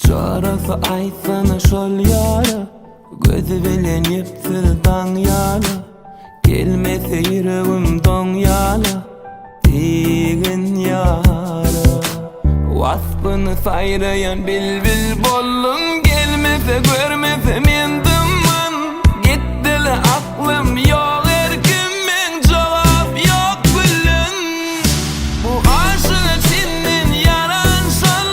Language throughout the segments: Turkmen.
Jorasy aýtsana şol ýara Gözi bilen ýüpsüz daň ýala Gelmese ýüregim doň ýala Diýgin ýara Waspyny saýraýan bilbil boldum Gelmese görmese men dymman Gitdile aklym ýok erkim meň Jogap ýok gülün Bu aşyga çenden ýaran şol,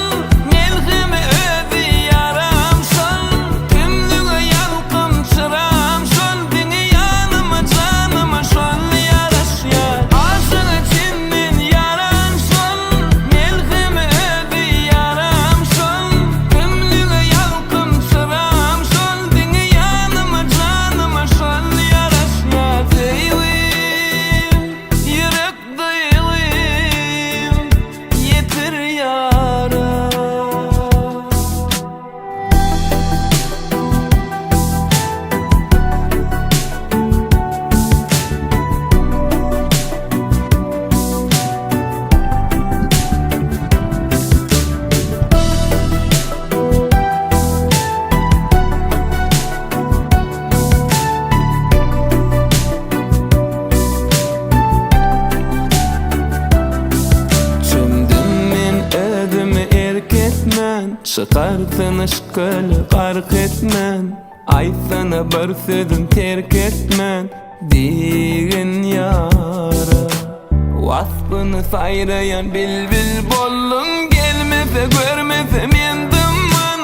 Melhemi özi ýaram şol. Tümlüge ýalkym çyram şol, Diňe ýanyma janyma şol ýaraşýar. Aşyga çenden ýaran şol, Melhemi özi ýaram şol. Tümlüge ýalkym çyram şol, Diňe ýanyma janyma şol ýaraşýar. Söýgim, ýürek Duýgym ýetir ýara. Çümdüm men özümi erk etmän, Çykarsyn yşkyly gark etmän, Aýtsana bir sözüm terk etmän, Diýgin ýara. Waspyny saýraýan bilbil boldum, Gelmese görmese men dymman,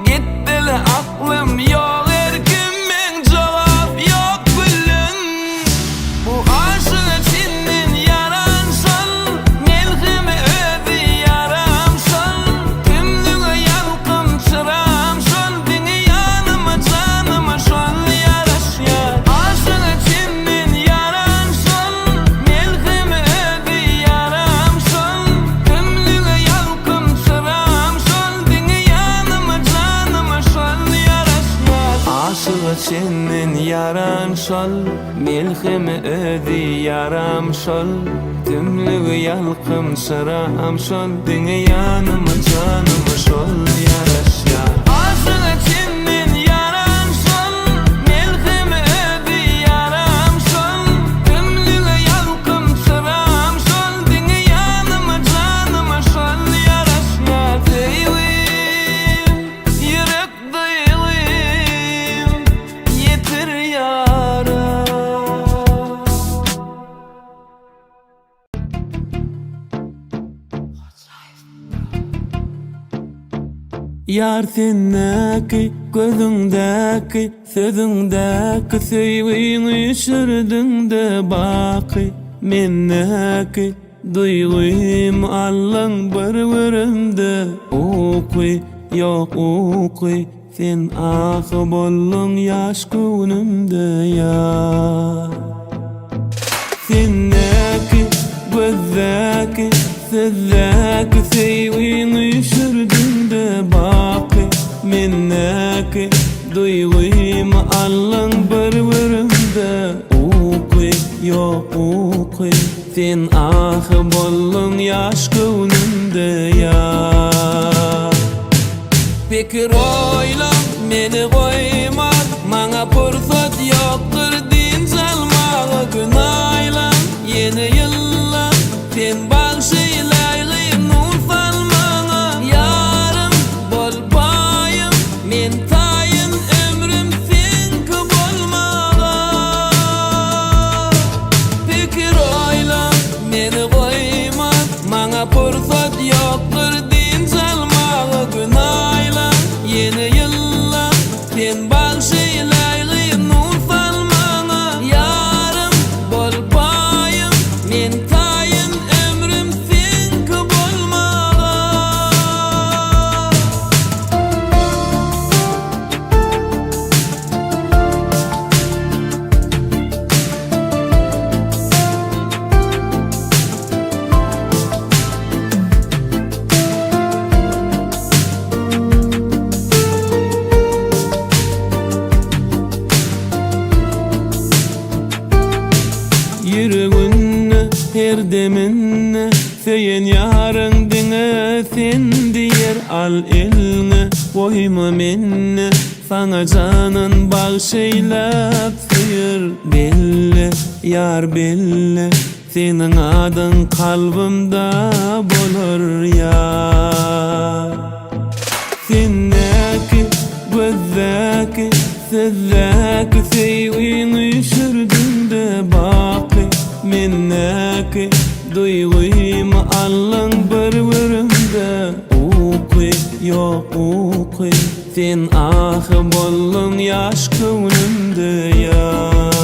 Gitdile aklym ýok erkim meň, Jogap ýok gülün. Bu aşyga çenden ýaran şol, Melhemi özi ýaram şol, Tümlüge ýalkym çyram şol, Diňe ýanyma janyma şol ýaraşýar. Aşyga çenden ýaran şol, Melhemi özi ýaram şol, Tümlüge ýalkym çyram şol, Diňe ýanyma janyma şol ýaraşýar. Aşyga çenden ýaran şol, Melhemi özi ýaram şol, Tümlügi ýalkym çyram şol, Diňe ýanyma janyma şol ýaraşýar. Aşyga çenden ýaran şol, Melhemi özi ýaram şol, Tümlüge ýalkym çyram şol, Diňe ýanyma janyma şol ýaraşýar. Söýgim, ýürek duýgym, ýetir ýara. Ýar sendäki, gözüňdäki, sözüňdäki Söýgiňi üşürdiňde baky mendäki Duýgym aldyň bir göremde Uky ýok uky Sen ahy bolduň ýaş göwnümde ýar. Sendäki, gözdäki, sözdäki söýgiňi üşürdiňde baky mendäki duýgymy aldyň bir göremde uky ýok uky sen ahy bolduň ýaş göwnümde ýar. Pikir oýlam meni goýmaz Maňa pursat ýokdur dynç almaga Gün aýlan ýene ýyllan Sen bagş eýläýgin nur sal maňa Ýarym bol paýym men taýyn Ömrüm seňki bolmaga Pikir oýlam meni goýmaz Maňa pursat ýokdur dynç almaga Gün aýlan, ýene ýyllan Sen bagş eýläýgin nur sal maňa Ýarym bol paýym, men taýyn Ömrüm seňki bolmaga. Ýüreginde her deminde. Söýen ýaryň diňe sen diýer Al elňi goýma meni Saňa janyn bagş eýläp söýer Belli ýar belli Seniň adyň kalbymda bolar ýar. Sendäki, gözdäki, sözdäki söýgiňi üşürdüňde baky Mendäki duýgymy aldyň bir görümde Uky ýok uky sen ahy bolduň ýaş köwnümde ýar.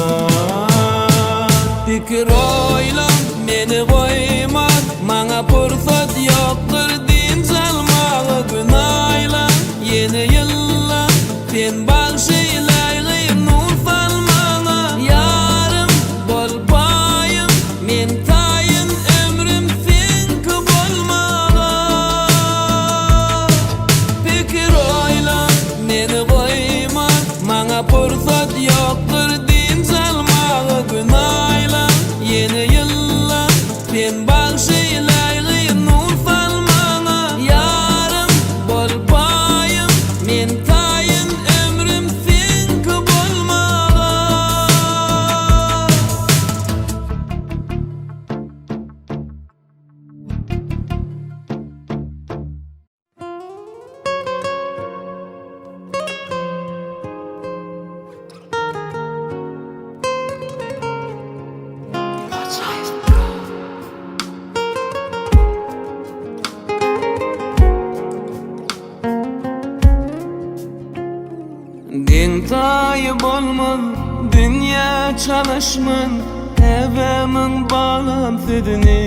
Pikir oýlan meni goýma Maňa pursat ýokdur dynç almaga Gün aýlan ýene ýyllan Sen bagş eýläýgin nur sal maňa Ýarym bol paýym men taýyn ömrüm seňki bolmaga Pikir oýlan meni goýma Maňa pursat ýokdur dynç almaga Gün aýlan ýene ýyllan Sen bagş eýläýgin nur sal maňa Ýarym bol paýym men taýyn ömrüm seňki bolmaga. Deň-taýy bolmaz dünýä çalyşman Käbämiň balam sözüni.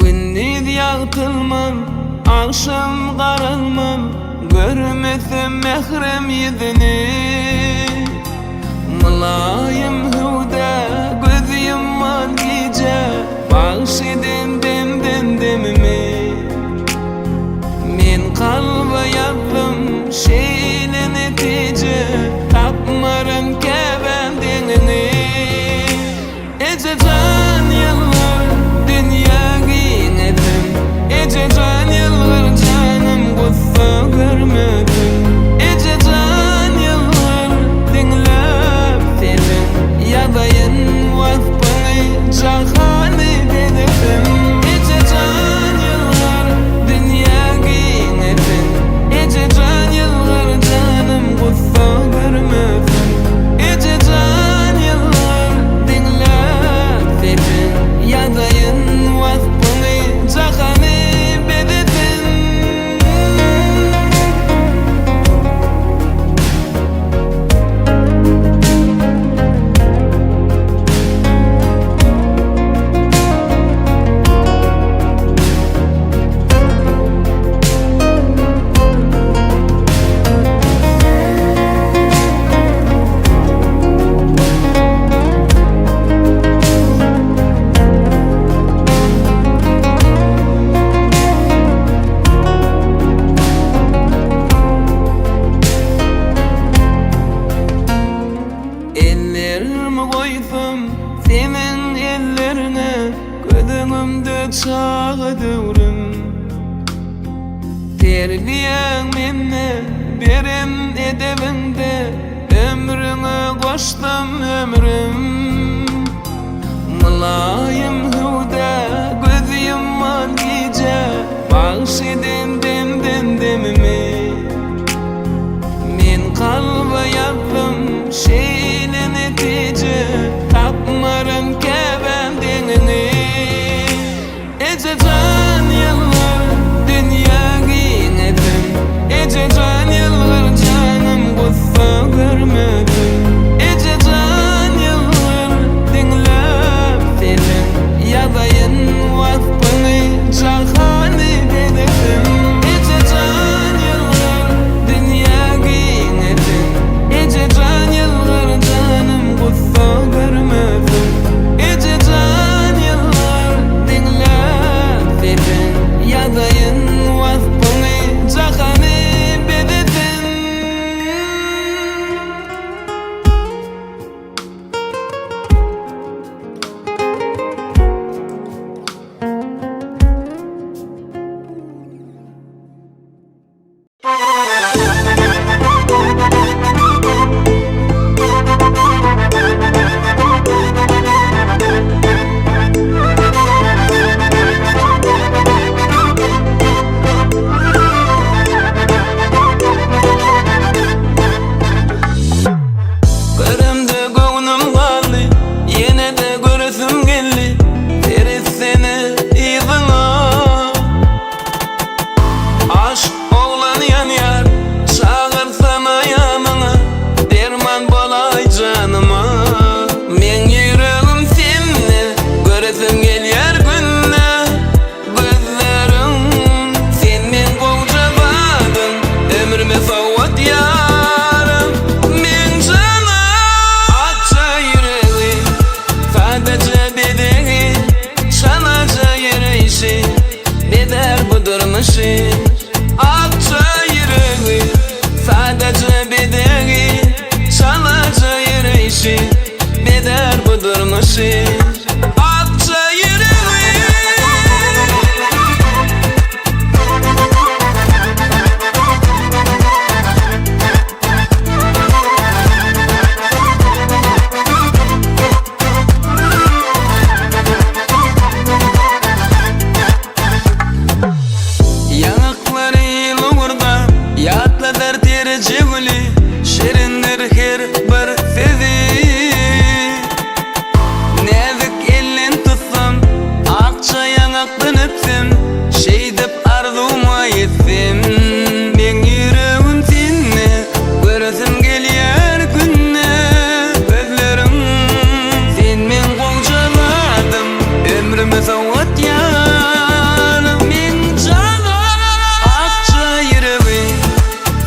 Gündiz ýagtylman, agşam garalman, Görmesem mährem ýüzüni. Mylaýym hüwdä göz ýumman gije, Bagş eden demden demimi. Men kalba ýazdym şeýle netije, Tapmaryn käbäm deňiňi. Eje jan ýylgyr dünýä giňesin Eje jan ýylgyr janym gussa görmesin Eje jan ýylgyr diňläp sesiň Ýazaýyn waspyňy jahany bezesin Eje jan ýylgyr dünýä giňesin Eje jan ýylgyr janym gussa görmesin Eje jan ýylgyr diňläp sesiň Ýazaýyn waspyňy jahany bezesin. Ellerimi goýsam seniň elleriňe Göz öňümde çaga döwrüm. Terbiýäň mende, beren edebiňde, Ömrüňe goşdum ömrüm. Mylaýym hüwdä göz ýumman gije, Bagş eden demden demimi. Men kalba ýazdym şeýle netije, Tapmaryn käbäm deňiňi. Eje jan ýylgyr dünýä giňesin Eje jan ýylgyr janym gussa görmesin Eje jan ýylgyr diňläp sesiň Ýazaýyn waspyňy jahany bezesin Eje jan ýylgyr dünýä giňesin Eje jan ýylgyr janym gussa görmesin Eje jan ýylgyr diňläp sesiň Ýazaýyn waspyňy jahany bezesin. durmuşy. Akja ýüregi, sadaja bedegi, Çalaja ýöreýşi, bezär bu durmuşy. Akja ýüregi. Ýaňaklary lowurdap, ýatladar terje güli, Şirindir her bir sözi. Näzik elden tutsam, akja ýaňakdan öpsem, Şeýdip arzuwma ýetsem. Meň ýüregim sende, göresim gelýär günde gözleriň. Sen meň gowja zadym, ömrümi sowatýan meň janym. Akja ýüregi,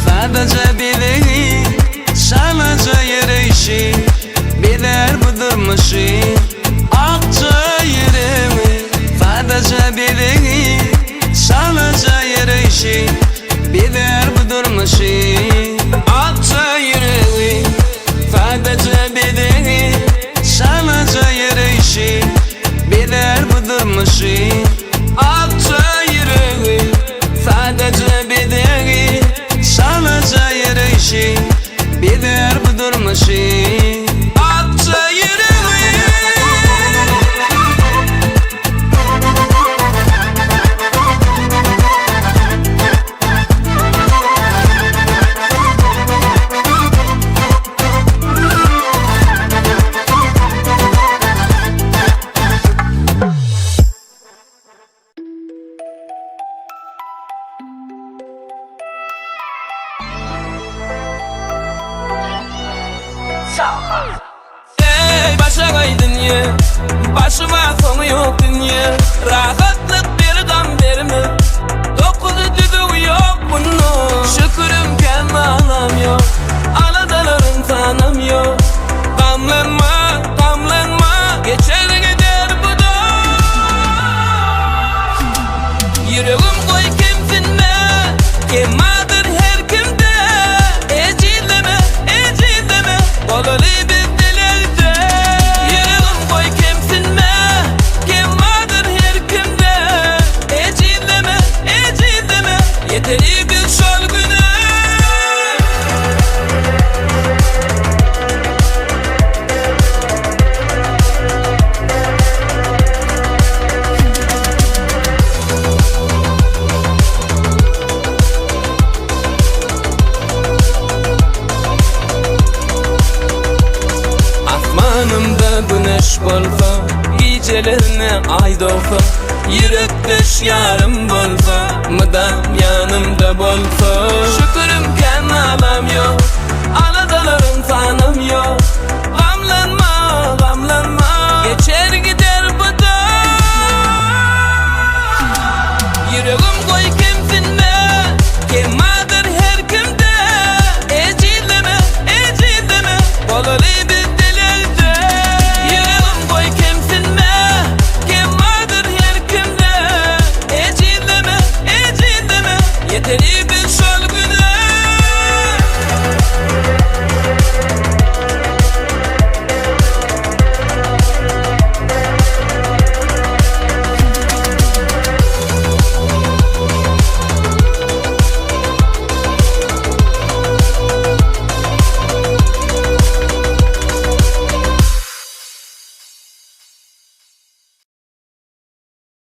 sadaja bezegi, çalaja ýöreýşi, bezär bu durmuşy. Akja ýüregi, sadaja bezegi, çalaja ýöreýşi, bezär bu durmuşy. Akja ýüregi, sadaja bezegi, çalaja ýöreýşi, bezär bu durmuşy. Akja ýüregi, sadaja bezegi, çalaja ýöreýşi, bezär bu durmuşy. Akja ýüregi. Eý başagaý dünýe, Başyma soňy ýok dünýe, Rahatlyk ber gam berme, Dokuzy düzüw ýok munda. Şükürim kän malam ýok, Aladalaryň sanam ýok. Gamlanma, gamlanma, Geçer gider bu-da. Ýüregim goý kemsinme, Kem bardyr her kimde. Ejizleme, ejizleme, Bolaly biz dilegde. Ýüregim goý kemsinme, Kem bardyr her kimde. Ejizleme, ejizleme, Ýeteli biz şol güne. Asmanymda güneş bolsa, Gijelerine aý dogsa, Ýürekdeş ýarym bolsa, Mydam ýanymda bolsa. Şükürim kän alam ýok, Aladalarym sanam ýok. Gamlanma, gamlanma, Geçer gider bu-da. Ýüregim goý kemsinme.